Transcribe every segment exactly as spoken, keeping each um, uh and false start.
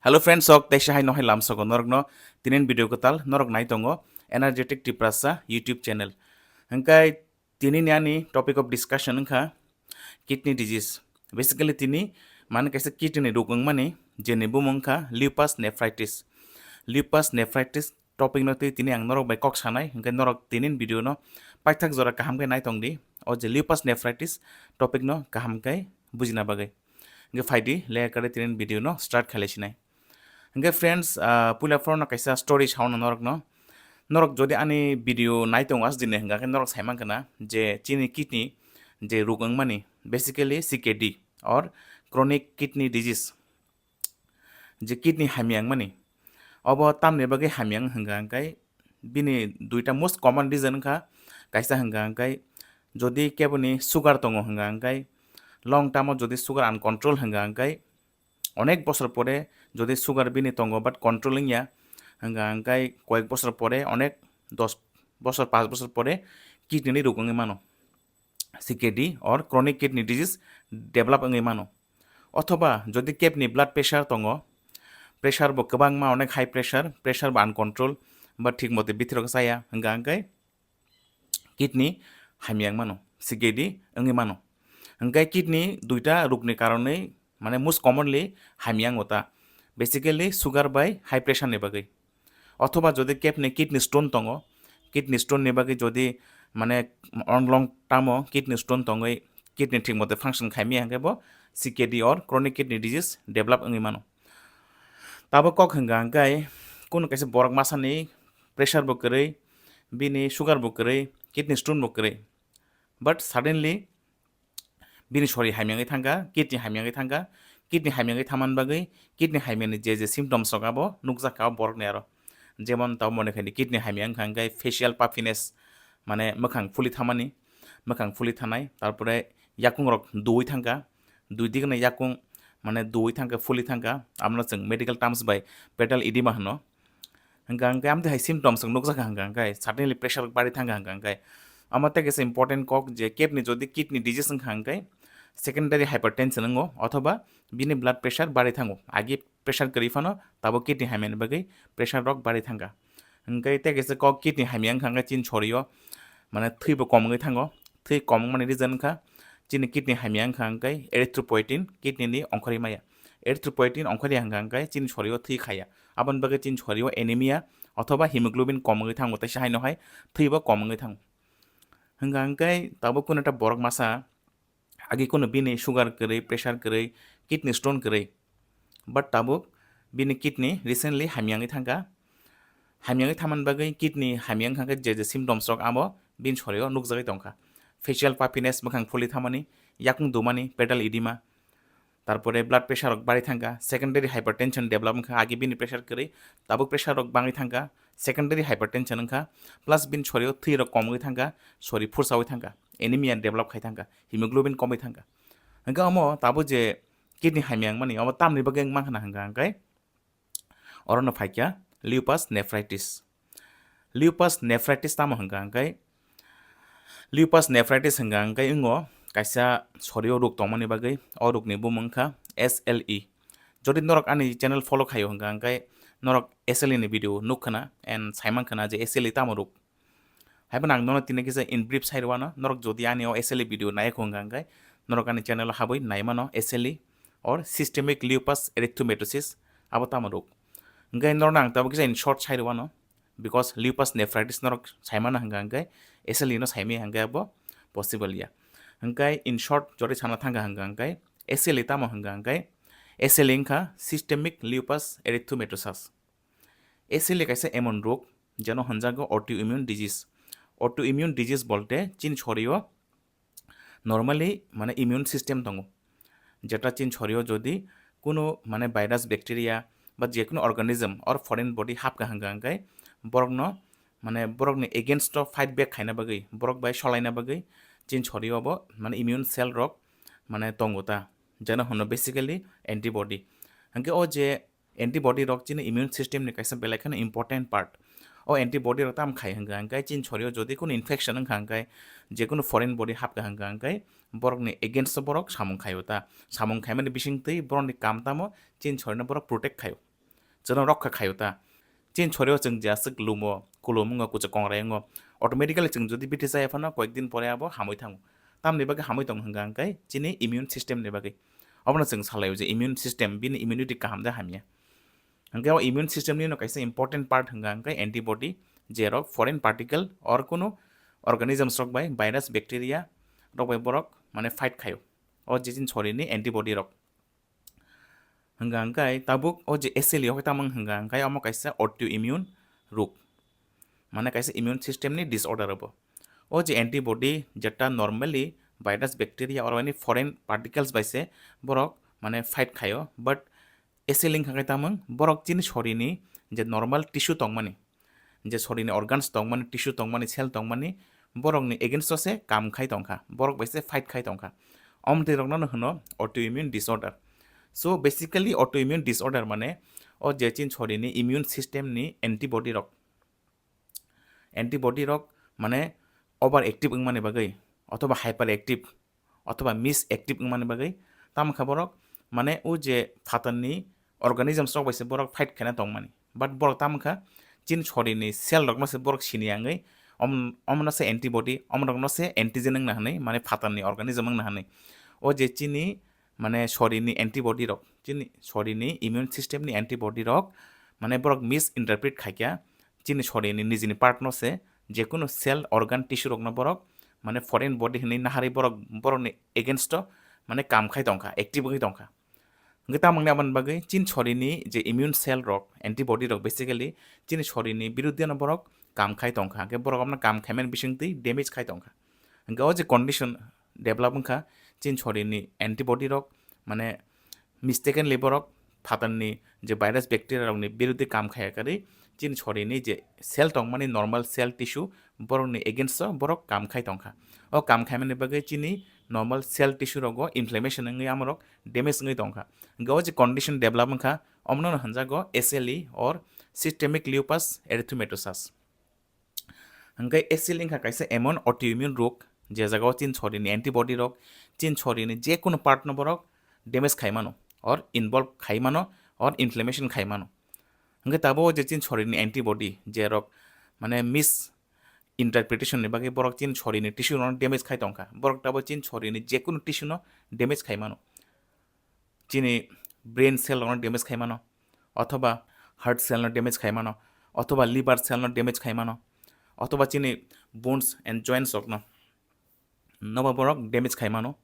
Hello friends, sok teisa hai no hai lam sogo norok no tinin video kwtal norok nai tongo Energetic Tiprasa YouTube channel. Hingkai tini ni ani topic of discussion wngkha kidney disease. Basically tini mane kaisa kidney ni ruk wngmani, jeni bumung wngkha lupus nephritis. Lupus nephritis topic no twi tini ang norok bai kok sanai, hingke norok tinin video no paithak jora kaham khe nai tong di. O je lupus nephritis topic no kaham khe bujina bagwi. Hingke phai di, le kare tinin video no start khailai sinai. Hingke friends, ah, puila phoro no kaisa story sauna norok no. Norok jodi ani video nai tongo as dine hingka khe norok sai mankha na je chini kidney je ruk wngmani, basically C K D or chronic kidney disease. Je kidney hamya wngmani, obo tamni bagwi hamya wng hwnka hwnkhe bini duita most common reason wngkha. Kaisa hwnka hwnkhe jodi keboni sugar tongo hwnka hwnkhe, long term o jodi sugar uncontrol hwnka hwnkhe, onek bosor pore jodi sugar bini tongo but control wngya hwnka hwnkhe koyek bosor pore, onek dos bosor, panch bosor pore kidney ni ruk wngwi mano. C K D or chronic kidney disease develop wngwi mano. Othoba jodi kebni blood pressure tongo, pressure bo kwbangma, onek high pressure, pressure bo uncontrol, ba thik mote bithirok chaya, hwnka hwnkhe kidney hamya wng mano, C K D wngwi mano. Hwnkhe kidney duita rukni karonwi, mane most commonly hamya wngo ta, basically sugar bai high pressure ni bagwi. Othoba jodi kebni kidney stone tongo, kidney stone ni bagwi jodi mane on long term o kidney stone tongwi kidney thik mote function khaimaya hwnkhe bo C K D or chronic kidney disease develop wngwi mano. Tabuk kok hwnka hwnkhe kunu kaisa borok masani pressure bo kwrwi, bini sugar bo kwrwi, kidney stone bo kwrwi, but suddenly bini sori hamya wngwi thangkha, kidney hamya wngwi thangkha. Kidney hamya wngwi thaman bagwi kidney hamyani je je symptoms rok abo nukjakha o borokni aro. Jemon tamo mone khaini kidney hamya wngkha hwnkhe facial puffiness, mane mwkhang phuli thamani, mwkhang phuli thanai, tarpore yakung rok duwi thangkha, dui digini yakung mane duwi thangkha, phuli thangkha, amno chwng medical terms bai pedal edema hwno. Hwnkha hwnkhe amtwi hai symptoms wng nukjakha hwnkha hwnkhe suddenly pressure bari thangkha hwnkha hwnkhe. Amo tei kaisa important kok je kebni jodi kidney disease wngkha hwnkhe secondary hypertension wngo othoba bini blood pressure bari thango. Agi pressure kwrwi phano tabuk kidney hamyani bagwi pressure rok bari thangkha. Hwnkhe tei kaisa kok kidney hamya wngkha hwnkhe chini sorio mane thwibo kom wngwi thango. Thwi kom wngmani reason wngkha chini kidney hamya wngkha hwnkhe erythropoietin kidney ni ongkhorwi maya. Erythropoietin ongkhorwi hwnkha hwnkhe chini sorio thwi khaya. Aboni bagwi chini sorio anemia othoba hemoglobin kom wngwi thango, teisa haino hai thwibo kom wngwi thango. Hwnkha hwnkhe tabuk kunu ekta borok masa agi kunu bini sugar kwrwi, pressure kwrwi, kidney stone kwrwi, but tabuk bini kidney recently hamya wngwi thangkha. Hamya wngwi thamani bagwi kidney hamya wngkha hwnkhe je je symptoms rok abo bini sorio nukjagwi tongkha. Facial puffiness, mwkhang phuli thamani, yakung dumani, pedal edema, tarpore blood pressure rok bari thangkha, secondary hypertension develop wngkha, agi bini pressure kwrwi, tabuk pressure rok bangwi thangkha, secondary hypertension wngkha, plus bini sorio thwi rok kom wngwi thangkha, sori phursawi thangkha, anemia develop khai thangkha, hemoglobin komwi thangkha. Hwnkhe omo tabuk je kidney hamya wngmani, omo tamni bagwi wngma khna hwnkha hwnkhe, orono phaikha lupus nephritis. Lupus nephritis tamo hwnkha hwnkhe, lupus nephritis hwnkha hwnkhe wngo kaisa sorio ruk tongmani bagwi, o rukni bumung wngkha S L E. Jodi norok ani channel follow khaio hwnkha hwnkhe norok S L E ni video nuk khna and saiman khna je S L E tamo ruk. Haiphano ang nono tini kisa in brief sai rwano, norok jodi ani o S L E video naiya khong hwnkha hwnkhe norok ani channel o habwi naimano S L E or systemic lupus erythematosus abo tamo ruk. Hwnkhe norokno ang tabuk kisa in short sai rwano, because lupus nephritis norok saimano hwnkha hwnkhe S L E no saimaya hwnkhe abo possible ya. Hwnkhe in short jodi sana thangkha hwnkha hwnkhe S L E tamo hwnkha hwnkhe S L E wngkha systemic lupus erythematosus. S L E kaisa emon rok jeno hwnjago autoimmune disease. Autoimmune disease bolte chini sorio normally mane immune system tongo, jeta chini sorio jodi kunu mane virus, bacteria ba jekunu organism or foreign body hapkha hwnkha hwnkhe borokno mane borokni against o fight back khaina bagwi, borok bai solaina bagwi chini sorio bo mane immune cell rok mane tongo ta, jeno hwno basically antibody. Hwnkhe o je antibody rok chini immune system ni kaisa belai kheno important part. O antibody rok tamo khai hwnkha hwnkhe chini sorio jodi kunu infection wngkha hwnkhe, jekunu foreign body hapkha hwnkha hwnkhe borokni against o borok samung khaio ta. Samung khaimani bisingtwi borokni kam tamo chini sorino borok protect khaio. Chwngno rokha khaio ta. Chini sorio chwng je aswk lumo, kulumungo, kuchuk kongrai wngo, automatically chwng jodi bithi chaya phano koyekdin pore abo hamwi thango. Tamni bagwi hamwi tongo hwnka hwnkhe chini immune system ni bagwi. Obono chwng salaio je immune system, bini immunity kaham da hamya. Hwnkhe o immune system ni no kaisa important part hwnka hwnkhe antibody, jerok foreign particle or kunu organisms rok bai, virus, bacteria rok bai borok mane fight khaio. O je chini sorini antibody rok. Hwnka hwnkhe tabuk o je S L E o khe tamo hwnka hwnkhe omo kaisa autoimmune rok. Mane kaisa immune system ni disorder obo. O je antibody jeta normally virus, bacteria or any foreign particles bai se borok mane fight khaio, but S L E wngkha khe tamo borok chini sorini je normal tissue tongmani, je sorini organs tongmani, tissue tongmani, cell tongmani, borokni against o se kam khai tongkha, borok bai se fight khai tongkha. Omtwi rokno hwno autoimmune disorder. So basically autoimmune disorder mane o je chini sorini immune system ni antibody rok, antibody rok mane over active wngmani bagwi othoba hyper active othoba mis active wngmani bagwi tamo kha borok mane o je phatarni organisms rok bai se borok fight khaina tongmani, but borok tamo kha chini sorini cell rokno se borok sini yangwi om-, omno se antibody omrokno se antigen wngna hwnwi mane phatarni organism wngna hwnwi. O je chini mane sorini antibody rok, chini sorini immune system ni antibody rok mane borok misinterpret khaikha, chini sorini nijini part no se jekunu cell organ tissue rokno borok mane foreign body hwnwi naharwi borok borokni against o mane kam khai tongkha, active wngwi tongkha. Hwnkhe tamoni aboni bagwi chini sorini je immune cell rok, antibody rok basically chini sorini biruddhe no borok kam khai tongkha, hwnkhe borok abono kam khaimani bisingtwi damage khai tongkha. Hwnkhe o je condition develop wngkha, chini sorini antibody rok mane mistakenly borok phatarni je virus bacteria rokni biruddhe kam khaya karwi chini sorini je cell tongmani normal cell tissue borokni against o borok kam khai tongkha. O kam khaimani bagwi chini normal cell tissue rogo inflammation wngwi amorok damage wngwi tongkha. Hwnkhe o je condition develop wngkha, omono hwnjago S L E or systemic lupus erythematosus. Hwnkhe S L E wngkha kaisa emon autoimmune rog, je jagao chini sorini antibody rok chini sorini jekunu part no borok damage khai mano, or involve khai mano, or inflammation khai mano. Hwnkhe tabuk je chini sorini antibody, je rok mane misinterpretation ni bagwi borok chini sorini tissue no damage khai tongkha, borok tabuk chini sorini jekunu tissue no damage khai mano. Chini brain cell rokno damage khai mano, othoba heart cell no damage khai mano, othoba liver cell no damage khai mano, othoba chini bones and joints rokno noba borok damage khai mano,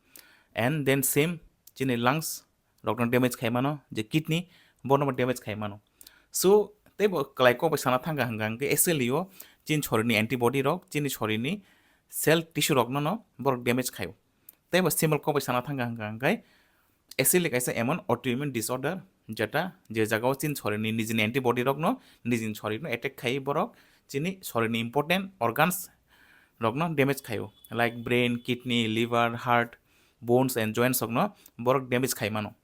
and then same chini lungs rokno damage khai mano, je kidney bono bo damage khai mano. So teibo kwlai kok bai sana thangkha hwnkha hwnkhe S L E o chini sorini antibody rok chini sorini cell tissue rokno no borok damage khaio. Teibo simple kok bai sana thangkha hwnkha hwnkhe S L E kaisa emon autoimmune disorder, jeta je jagao chini sorini nijini antibody rokno nijini sorino attack khai borok chini sorini important organs rokno damage khaio, like brain, kidney, liver, heart, bones and joints rokno borok damage khai mano.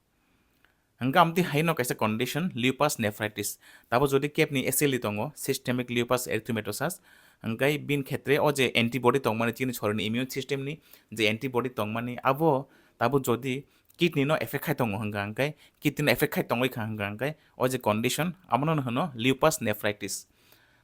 Hwnkhe amtwi haino kaisa condition lupus nephritis. Tabo jodi kebni S L E tongo, systemic lupus erythematosus, hwnkhe bini khetre o je antibody tongmani chini sorini immune system ni je antibody tongmani abo tabo jodi kidney no effect khai tongo hwnkha hwnkhe, kidney no effect khai tongwi kha hwnkha hwnkhe o je condition abono hwno lupus nephritis.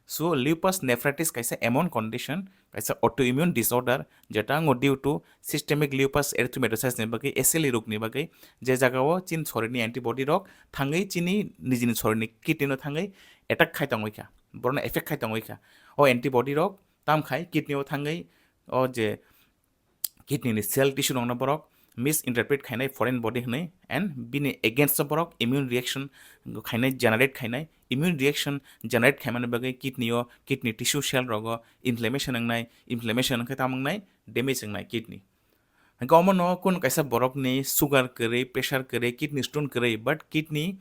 So lupus nephritis kaisa emon condition, kaisa autoimmune disorder, jeta wngo due to systemic lupus erythematosus ni bagwi, S L E rokni bagwi, je jagao chini sorini antibody rok thangwi chini nijini sorini kidney no thangwi attack khai tongwi kha, borokno effect khai tongwi kha. O antibody rok tam khai kidney o thangwi o je kidney ni cell tissue rokno borok misinterpret khainai foreign body hwnwi, and bini against o borok immune reaction khainai, generate khainai. Immune reaction generate khaimani bagwi kidney o, kidney tissue cell rogo inflammation wngnai, inflammation wngkhe tamo wngnai, damage wngnai kidney. Hwnkhe omono kun kaisa borokni sugar kwrwi, pressure kwrwi, kidney stone kwrwi, but kidney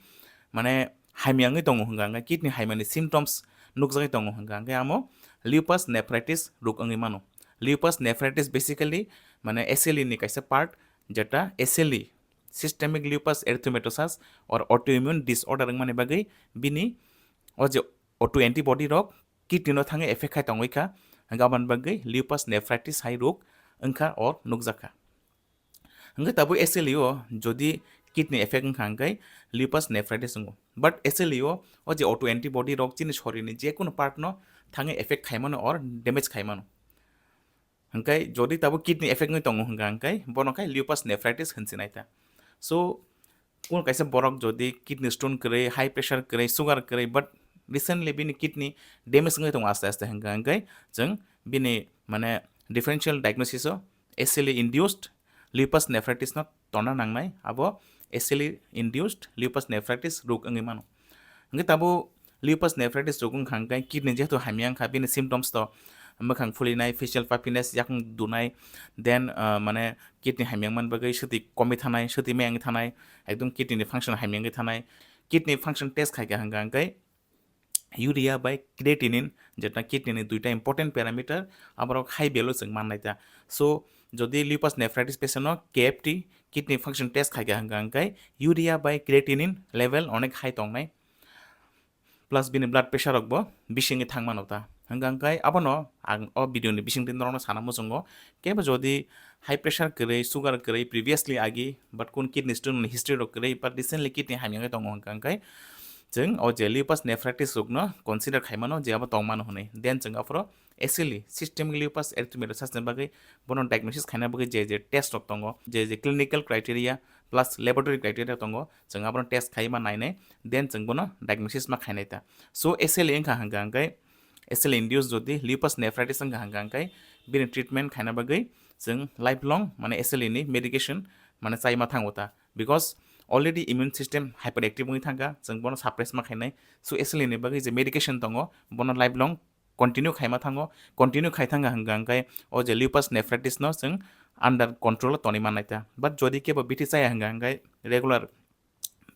mane hamya wngwi tongo hwnkha hwnkhe, kidney haimani symptoms nukjagwi tongo hwnkha hwnkhe amo lupus nephritis rok wngwi mano. Lupus nephritis basically mane S L E ni kaisa part, jeta S L E, systemic lupus erythematosus or autoimmune disorder wngmani bagwi bini o je autoantibody rok kidney no thangwi effect khai tongwi kha, hwnkhe aboni bagwi lupus nephritis hai rok wngkha or nukjakha. Hwnkhe tabuk S L E o jodi kidney effect wngkha hwnkhe lupus nephritis wngo. But actually o, o je auto antibody rok chini sorini jekunu part no thangwi effect khaimano or damage khaimano. Hwnkhe jodi tabuk kidney effect wngwi tongo hwnkha hwnkhe bono khai lupus nephritis hinwi sinai ta. So, kunu kaisa borok jodi kidney stone kwrwi, high pressure kwrwi, sugar kwrwi, but recently bini kidney damage wngwi tongo aste aste hwnkha hwnkhe chwng bini mane differential diagnosis o S L E induced lupus nephritis no tonna nangnai, abo S L E induced lupus nephritis rok wngwi mano. Hwnkhe tabuk lupus nephritis rok wngkha hwnkhe kidney jehetu hamya wngkha, bini symptoms to mwkhang phulinai, facial puffiness, yakung dunai, then, uh, mane kidney hamya wngmani bagwi swtwi komwi thanai, swtwi maya wngwi thanai, ekdom kidney ni function hamya wngwi thanai. Kidney function test khaikha hwnkha hwnkhe urea bai creatinine, jeta kidney ni duita important parameter, aborok high value chwng mannai ta. So, jodi lupus nephritis patient no K F T, kidney function test khaikha hwnkha hwnkhe urea bai creatinine level onek high tongnai, plus bini blood pressure rok bo bisingwi thang mano ta. Hwnkha hwnkhe abono ang o video ni bisingtwi norokno sana muchungo, kebo jodi high pressure kwrwi, sugar kwrwi previously agi, but kun kidney stone ni history rok kwrwi, but recently kidney hamya wngwi tongo hwnkha hwnkhe chwng o je lupus nephritis rokno consider khaimano je abo tongmano hwnwi, then chwng aphuru S L E, systemic lupus erythematosus ni bagwi bono diagnosis khaina bagwi je je test rok tongo, je je clinical criteria plus laboratory criteria tongo, chwng abono test khaima nainai, then chwng bono diagnosis ma khainai ta. So S L E wngkha hwnkha hwnkhe, S L E induced jodi lupus nephritis wngkha hwnkha hwnkhe bini treatment khaina bagwi chwng lifelong mane S L E ni medication mane chaima thango ta, because already immune system hyperactive wngwi thangkha, chwng bono suppress ma khainai. So S L E ni bagwi je medication tongo bono lifelong continue khaima thango, continue khai thangkha hwnkha hwnkhe o je lupus nephritis no chwng under control o tonwi mannai ta. But jodi kebo bithi chaya hwnkha hwnkhe regular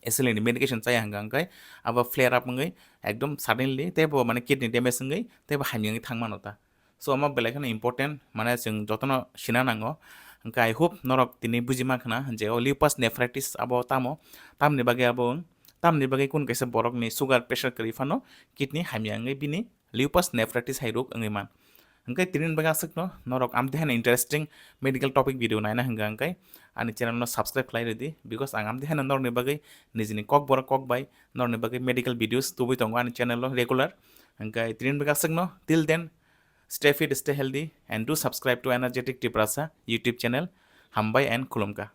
S L E ni medication chaya hwnkha hwnkhe abo flare up wngwi ekdom suddenly teibo mane kidney damage wngwi teibo hamya wngwi thang mano ta. So omo belai kheno important, mane chwng jotono sina nango. Hwnkhe I hope norok tini buji mankha na je o lupus nephritis abo tamo, tamni bagwi abo wng, tamni bagwi kun kaisa borokni sugar pressure kwrwi phano kidney hamya wngwi bini lupus nephritis hai rok wngwi man. Hwnkhe tini bagwi aswkno norok amtwi haino interesting medical topic video naina hwnkha hwnkhe ani channel no subscribe khlai rwdi, because ang amtwi haino norokni bagwi nijini kokborok kok bai norokni bagwi medical videos tubui tongo ani channel o regular. Hwnkhe tini bagwi aswkno, till then, stay fit, stay healthy and do subscribe to Energetic Tiprasa YouTube channel. Hambai and khulumkha.